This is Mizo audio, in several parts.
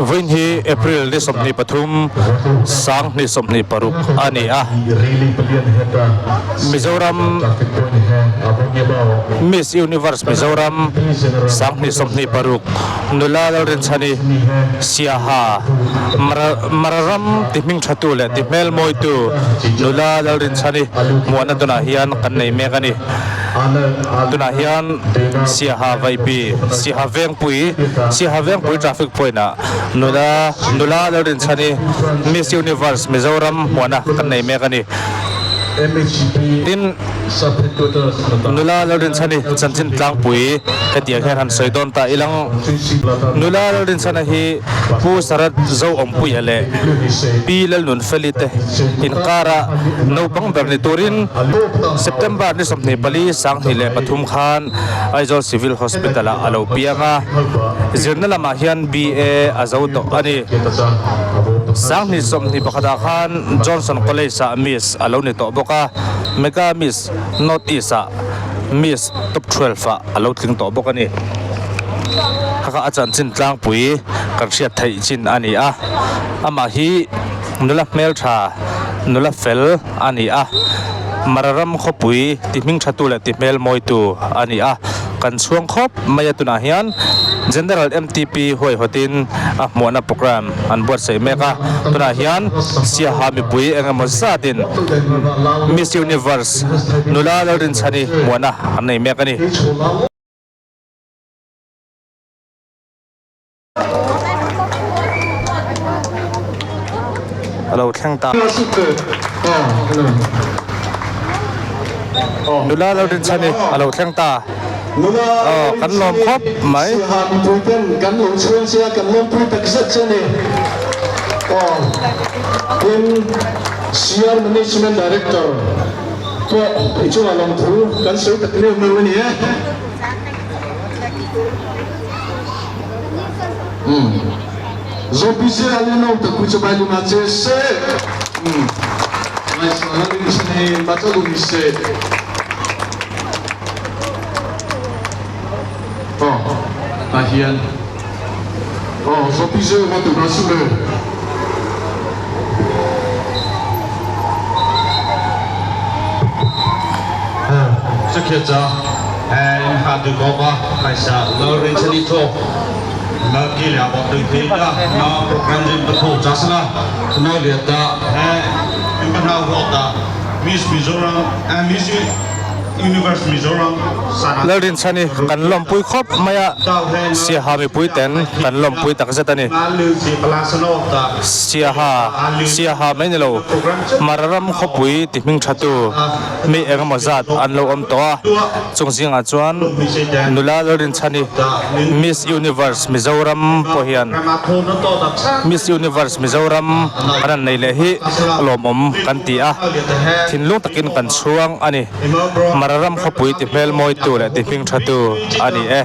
Vawiin hi April ni 23 2026 a ni a, Mizoram Miss Universe Mizoram 2026 nula Lalrinchhani Siaha Mara ram ti hmingthatu leh ti hmelmawitu nula Lalrinchhani hmuahna tunah hian kan nei mek a ni. Tunah hian Siaha Vaipi, Siaha Vengpui, Siaha Vengpui Traffic Point ah nula nula Lalrinchhani Miss Universe Mizoram hmuahna kan nei mek a ni. Tin, nula Lalrinchhani chanchin tlangpui hetiang hian han sawi dawn ta ilang. Nula Lalrinchhana hi Pu Sarat Zoawmpuia leh Pi Lalnunfeli te inkara naupang ber ni turin September ni 24 2003 khan Aizawl Civil Hospital ah a lo piang a, zirna lamah hian BA a zo tawh a ni. 2021 ah khan Johnson College ah Miss a lo ni tawh bawk a, Mega Miss North East ah Miss Top 12 ah a lo tling tawh bawk a ni. Kha a chanchin tlangpui kan hriat theih chin a ni a, amah hi nula hmeltha, nula fel a ni a, Mararam khawpui ti hmingthatu leh ti hmelmawitu a ni a, kan chhuang khawp mai a tunah hian General MTP huaihawtin a hmuahna programme an buatsaih mek a, tunah hian Siaha mipui eng emaw zatin Miss Universe nula Lalrinchhani hmuahna an nei mek a ni. A lo thleng ta. Nula lo din chhan i a lo thleng ta. Aw kan lawm khawp mai. Kan lo chhuang che a kan lawmpui tak zet che a ni. Aw tin CR Management Director pawh i chungah lawmthu kan sawi tak neuh neuh a ni e. Lalrinchhani kan lawmpui khawp mai a, Siaha mipui ten kan lawmpui tak zet a ni. Siaha, Siaha mai ni lo, Mararam khawpui ti hming thatu mi eng emaw zat an lo awm tawh a, chung zingah chuan nula Lalrinchhani Miss Universe Mizoram pawh hian Miss Universe Mizoram an han nei leh hi lawmawm kan ti a, thinlung takin kan chhuang a ni. Mararam khawpui ti hmel mawitu leh ti hming thatu a ni e.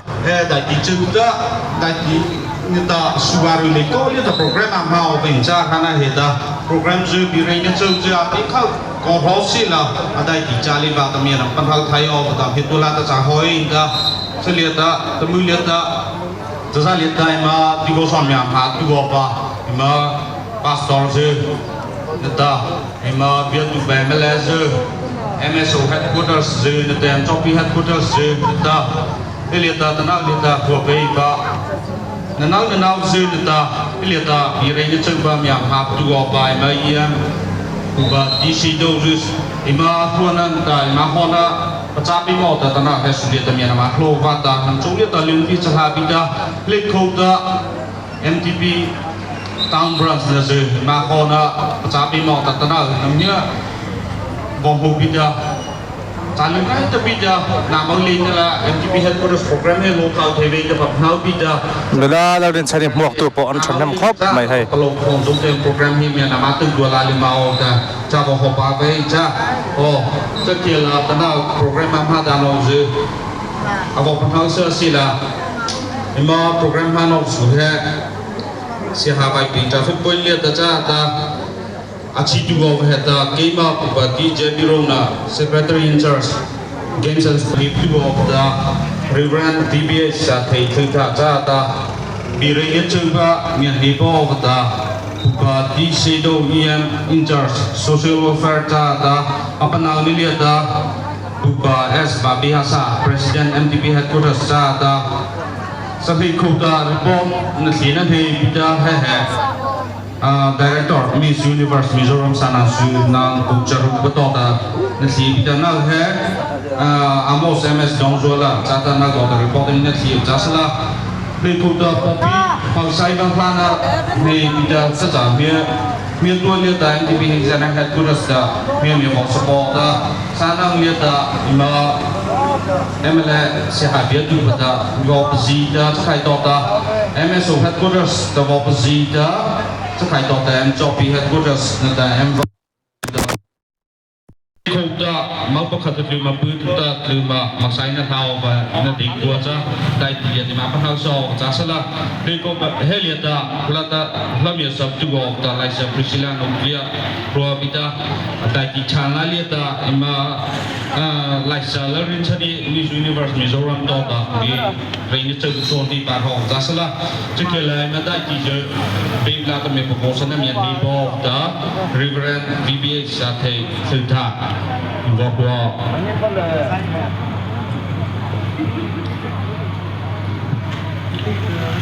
Nula Lalrinchhani hmuaktu pawh an thahnem khawp mai hei. Games and Two of the Reverend DBS thei thiltha cha ta Birei chuba mian ni bo ta Pupa DC do EM in charge Social Welfare cha ta Apanau ni lia ta Pupa S Babi Hasa President MTP Headquarters cha ta Sabi khuta report na thlina thei pita he he Director Miss Universe Mizoram sana su nang ku charu bato ta na thli pita na he Amos MS Dongzuala cha ta na go ta report in na thli cha sala le khuta popi phang sai bang hlana nei pita sa cha mia mia tu le ta MTP Exam Headquarters ta mia mia bok support ta sanang le ta ima MLA se ha bia tu ta go zi ta khai to ta MSO Headquarters ta go zi ta khai to ta M Chopi Headquarters na ta M khâu ta mau pakhat tu ma pu tu ta tu ma ma sai na thao ba na ding tua cha dai ti ya ma pa hao so cha sala le ko ba he lia ta la ta lam ya sab tu go ta lai sa Priscilla no lia pro bita dai ti chan la lia ta ima lai sa la rin chani Miss Universe Mizoram to ta mi rein ni chau so ti pa hong cha sala che ke lai ma dai ti je be la ta me proposal na mian ni bo ta Reverend VBA sa thei thil tha 我过。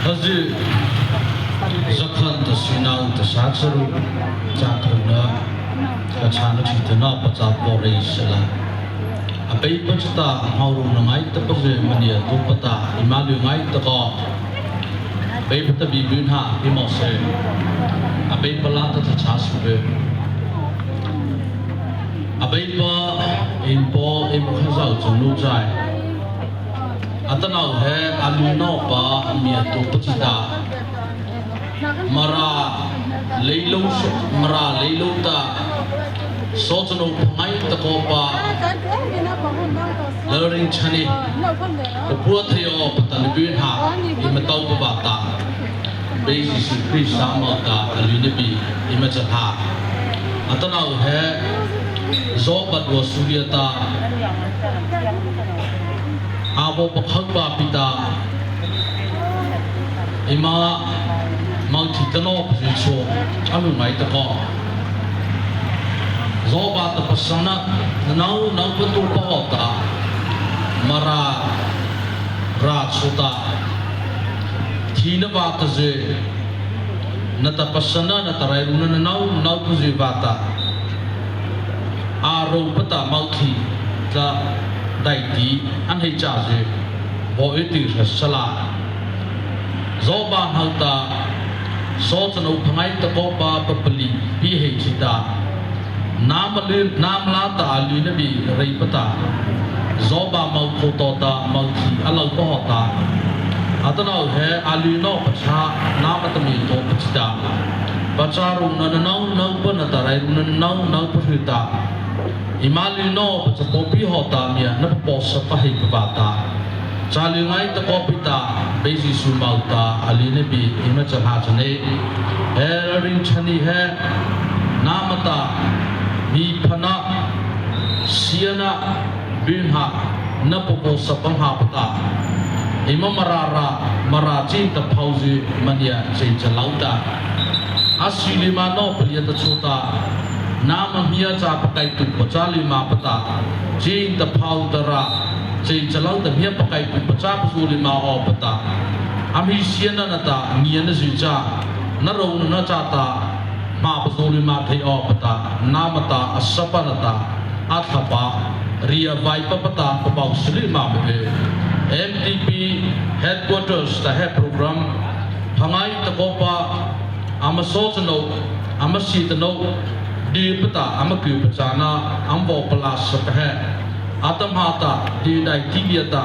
他是zakhan ta sinang ta sacharu cha thuna ka chana chi ta na pa cha pore sala a bei pa ta hauru na ngai ta pa je mania tu pa ta ima lu ngai ta ko bei pa ta bi bun ha bi mo se a bei pa la ta ta cha su be a bei pa in po im kha zau chung nu chai atanau he alu no pa mia tu pa chi ta mara leilo mara leilo ta so chano phangai ta ko pa learning chani ko pua thayo patan bi ha i ma tau pa ba ta basis Christ sa ma ta alu ne bi i ma cha ha atanau he zo bat wo surya ta abo pakhak ba pita ima mang thi tano phi cho amu mai ta ko zo ba ta pasana nau nau pa tu pa ho ta mara ra chuta thi na ba ta je na ta pasana na ta rai na nau nau pu je ba ta a ro pa ta mau thi ta dai ti an hei cha je bo e ti sala zo ba hal ta so chano phangai ta ko pa papali pi hei chi ta nam lu nam la ta lu na bi rei pata zo ba mau kho to ta mau thi alo ko ho ta atano he alu no pacha nam ta mi to pachita pacha ru na na nau nau pa na ta rai ru na nau nau pa hu ta imali no pacha po pi ho ta mia na po sa pa hei pa ta chalu ngai ta ko pita bezi su mau ta ali ne bi ima cha ha chane he ring chani he namata mi phana siana bin ha na po po sa pang ha pata ima marara mara chin ta phauzi mania chei chalauta asili ma no palia ta chota nama hia cha pakai tu pachali ma pata chin ta phau dara chei chalau ta hia pakai tu pacha pasuli ma o pata ami siana na ta ngia na ju cha na ro na cha ta ma pasuli ma thei o pata namata asapa na ta athapa ria vai pa pata pa pau sli ma be MTP headquarters ta he program phangai ta ko pa ama so chano ama si ta no di pata ama ku pachana ambo pala sa pa he atam hata di dai ti bia ta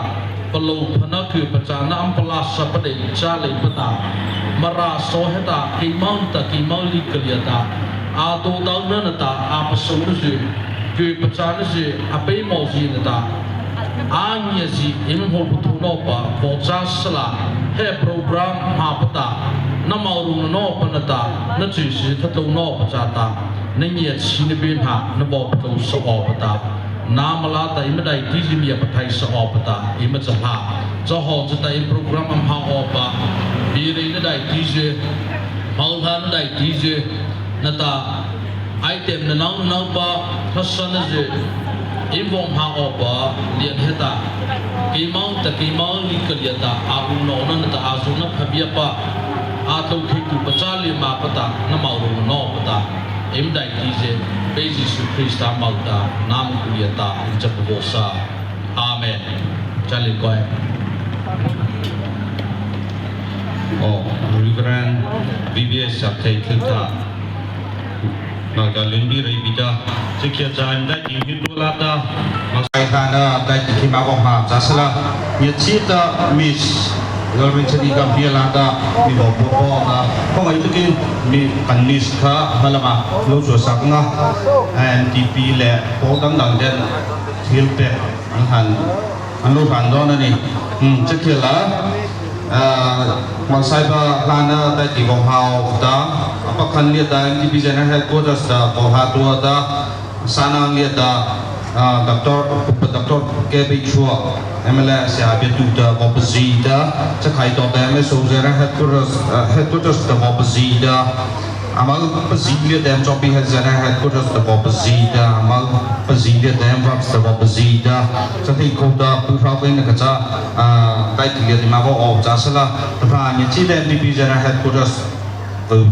palo phana ku pachana am pala sa pa de cha le pata mara so he ta ki maun ta ki mauli kalia ta a do dau na na ta a pa so nu ju ku pachana ju a pe mo ji na ta a ngia ji im ho pu no pa bo cha sala he program ha pata na mau ru no pa na ta na chu si tha to no pa cha ta na ngia chi ni bin ha na bo pa to so o pa ta Namala ta ima dai ti jimia pathai sa op ta ima chaha chaho chu ta im program am ha opa bi rei na dai ti je maul ha na dai ti je na ta item na nau nau pa thasan na je im bom ha opa lian heta ki mau ta ki mau li ka lia ta a u no na ta a zu na phabia pa a tho khi tu pa cha li ma pa ta na mau ro no pa ta im dai ti je pe Jisu Krista mau ta nam kulia ta im chap bo sa amen chali koi. Oh, Reverend VBS Thầy Thư Tha mà cả liên bi rei bita chikhia chan dai ti hi tu la ta ma sai kha na dai ti khi ma ko ha cha sala ye chi ta miss Galvin chani kam hi la ta mi bo bo bo ta ko ngai tu ki mi kan miss kha halama lo chu sak nga NTP le po dang dang den thil pe an han an lo ran do na ni chikhia la มันไซบะลานะได้ตีกองฮาวตาอปคันเลียตา MTP General Headquarters ตากองฮาตัวตาสานังเลียตาด็อกเตอร์ด็อกเตอร์เกบิชัว MLA เสียเบียดูตากอบซีตาจะขายต่อแต่ MSO General Headquarters Headquarters ตากอบซีตา amal pazilya dam chopi has general headquarters the bobazida amal pazilya dam raps the bobazida chathi khoda pu ra na kacha dai thilia di ma bo o cha sala ra ni chi dam DP general headquarters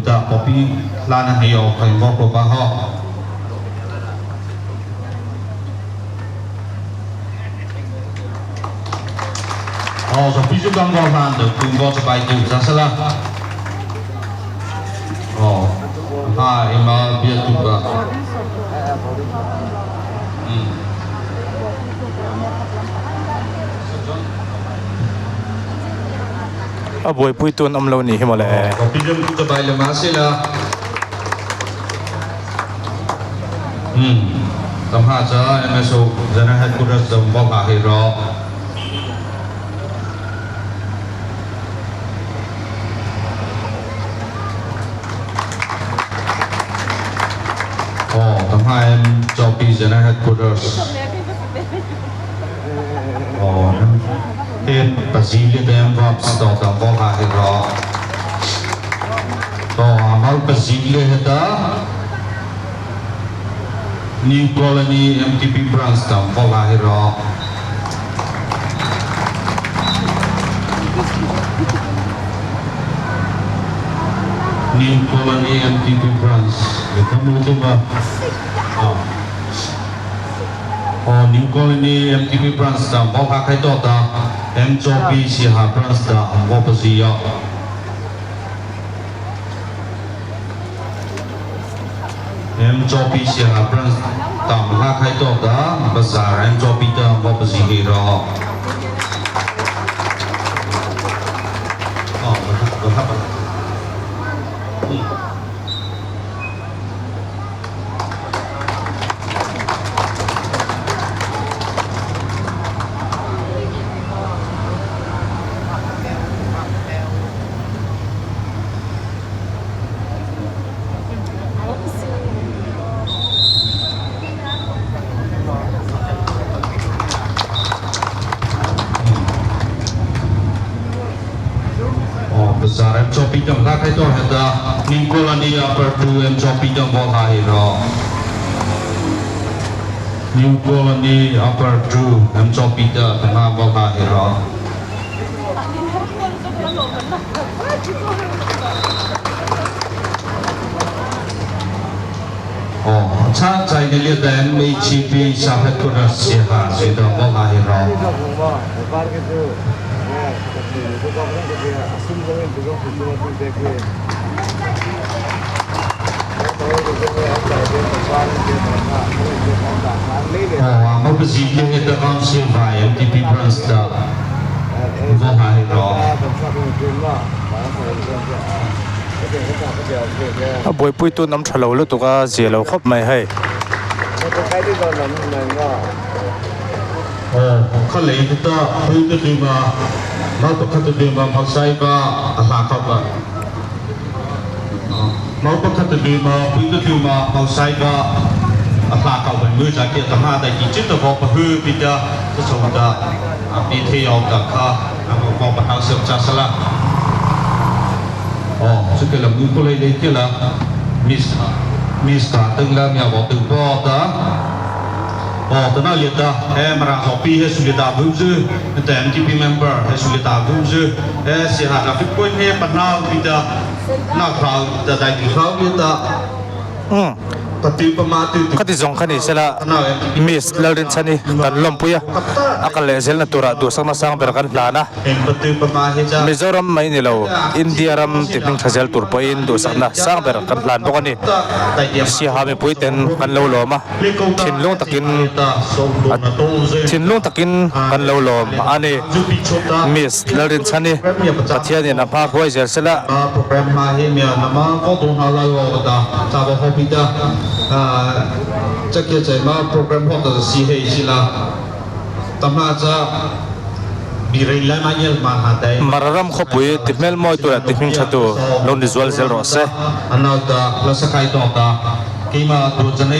ta copy la na he o khai bo ko ba ho o so pi ju gam go han de ku bo cha bai tu cha sala o ha ima bia tu ba A buai pui tun om lo ni hi mole. Pi jum tu bai le ma se la tam ha cha MSO General Headquarters dam bo ha hi ro oh tam ha em cho pi General Headquarters oh tên Brazilian dem vap sto tam bo ha hi ro to amal Brazilian heta New Colony MTP branch tam bo ha hi ro New Colony MTP branch le kamu tu ba oh New Colony MTP branch tam bo ha khai to ta M cho P si ha branch ta bo pa si ya M cho P si ha branch tam ha khai to ta bazar M cho P ta bo pa si hi ro oh ba ha ba Oh, besar M cho P tam ha khai to heta New Colony upper 2 M cho P tam bo ha hi ro New Colony upper 2 M cho P ta tam ha bo ha hi ro Oh, cha chai ne le da M H P sa headquarters si ha si da bo ha hi ro Oh, ma pa zi le da council ba MTP branch da bo ha hi ro A buai pui tun am thalo lu tuka zia lo khop mai hei. Oh, kha lei ta pui te tu ma ma pa kha te ma phak sai ba a ha kha ba ma pa kha te ma pui te tu ma phak sai ba 啊，下旧平每就叫等下第二节就放不去别的，就做得啊，别天有得卡，啊，我放不好上扎实啦。哦，这个là muốn có lấy đây kia là Miss Miss cả từng là mèo bỏ từng bò đó. 哦，等到列的，哎，马上好比还是列大不是，那 MTP member 还是列大不是，哎，是哈，那飞机还不闹比的，那靠的在地方比的， Khati zawng kha ni sela Miss Lalrinchhani kan lawmpui a, a kal leh zelna turah duhsakna sang ber kan hlan a. Mizoram mai ni lo, India ram ti hming tha zel tur pawhin duhsakna sang ber kan hlan bawk a ni. Siaha mipui ten kan lo lawm a, thinlung takin thinlung takin kan lo lawm a ni. Miss Lalrinchhani Pathianin a hma huai zel sela. 啊，这个在嘛 program 或者是黑是啦，他妈这比人来嘛也嘛哈的。 Mararam khawpui ti hmel mawi tur ah ti hming tha tu lo ni zual zel rawh se. 啊，那个那是开多的，起码多真的。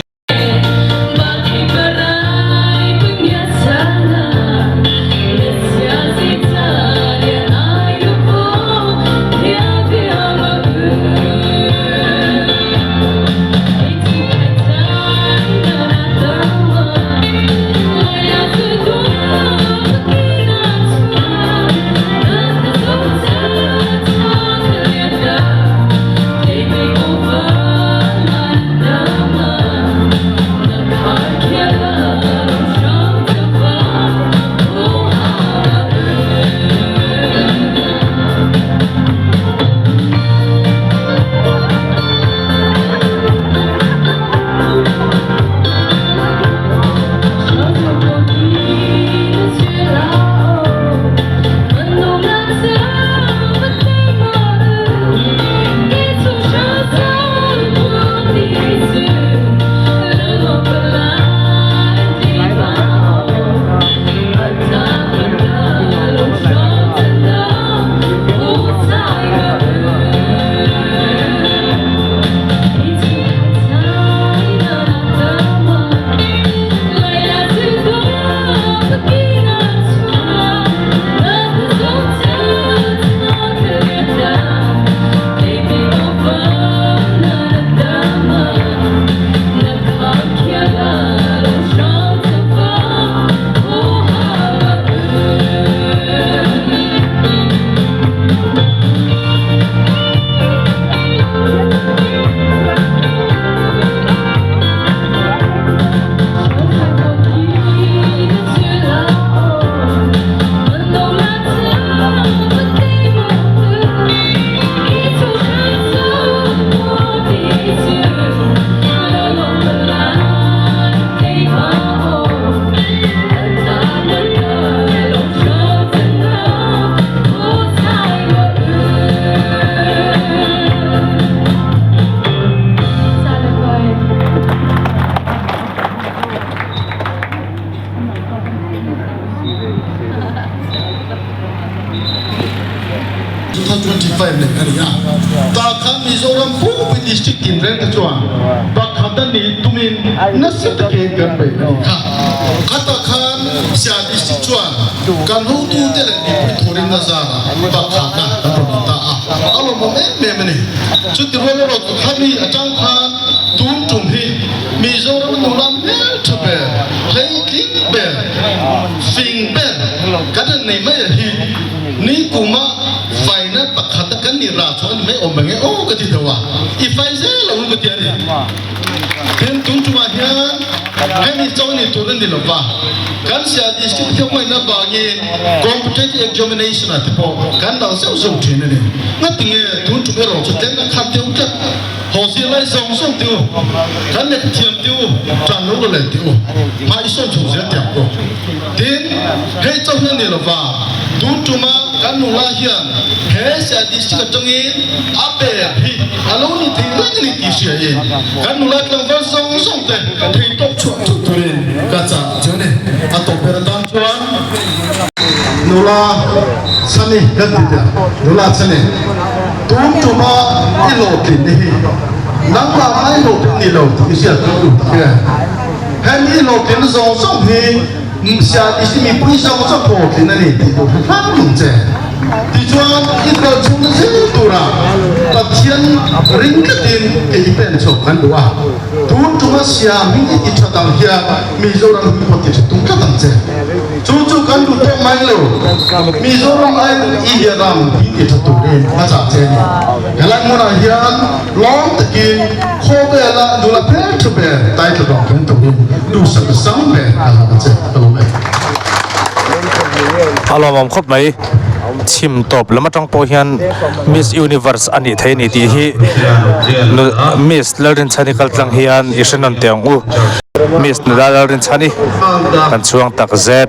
2025 nei a ni a. Tah khan Mizoram pumpi district tin reng te chuan pakhat a nih tumin nasa takin kan bei a ni kha. Khatah khan Sia district chuan kan hotu te leh mipui thawrin a zarah pakhatna kan rawn ni ta a, a lawmawm em em a ni. Chuti rual erawh chu khami atang khan tun tum hi Mizoram nula hmeltha ber, hleitling ber, fing ber kan han nei mai a hi. Ni kuma faina pakhata kan ni rah chu a ni mai awm ang e aw ka ti deuh a, i fai zel ang u ka ti a ni. Tin tun tumah hian hemi chaw ni tur a ni lo va, kan sia district thiam ngaihna vangin competitive examination ah te pawh kan dang zeuh zeuh thin a ni. Ngatinge tun tum erawh chu tlem a khat deuh tlat. Haw zir lai zawng zawng tih u, kan lehkha thiam tih u, tan lo la leh tih u, hma i sawn chho zel tiang pawh. Tin, hei chauh hi a ni lova, tun tuma kan nula hian he Siah district atangin a ber hi a lo ni thei reng a ni tih hria in kan nula tlangval zawng zawng te thei tawp chhuah thut turin ka chah che a ni. A tawp ber atan chuan nula chhani kan ti teh a, nula chhani. Tun tuma i hlawhtlin ni hi nangmah ngai hlawhtlin ni lo tih i hriat ka duh tak e. Hemi hlawhtlinna zawng zawng hi Sialisi mipui zawng zawng hlawhtlin a ni tih duh hre hram ang che. Tichuan, i kal chhung zel tura Pathian ring tlatin ke i pen chhuak kan duh a. Tun tuma siam hi i ti tha dang hian Mizoram hi pawh ti tha tum tlat ang che. Chu chu kan duh tawh mai lo. Mizoram aiin India ram hi ti tha turin a chah che a ni. Helai hmunah hian lawm takin khawvela nula hmel thu ber title dawng kan turin duhsak zang ber ka hlan a che. Ka lawm e. A lawmawm khawp mai. Chhim tawp lam atang pawh hian Miss Universe a nih thei a ni tih hi Miss Lalrinchhani kaltlang hian i hre nawn teh ang u. Miss Nula Lalrinchhani kan chhuang tak zet.